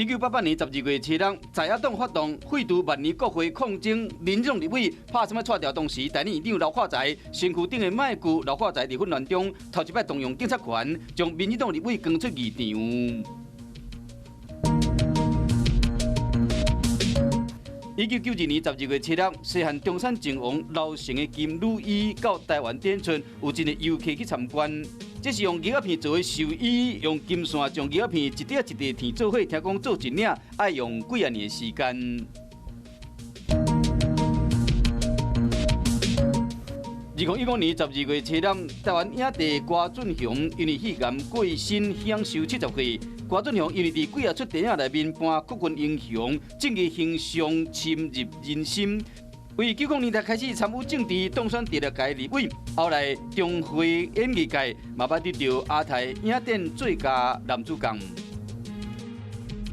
1988年12月7日，在野黨發動廢除萬年國會抗爭，民進黨立委拍什麼掣條？當時台南縣長劉化才身軀頂的麥具，劉化才佇混亂中頭一擺動用警察權，將民進黨立委趕出議場。1992年12月7日，西漢中山靖王劉成的金女衣到台灣展出，有真濟遊客去參觀。這是用魚仔片做的壽衣，用金線將魚仔片一塊一塊紩做伙，聽講做一領愛用幾仔年的時間。2015年12月7日，台灣影帝郭俊雄因為肺癌過身，享壽70歲。郭俊雄因為佇幾仔齣電影內面扮國軍英雄，正義形象深入人心。為90年代開始參與政治，當選第六屆立委，後來重回演藝界，嘛捌得著亞太影展最佳男主角。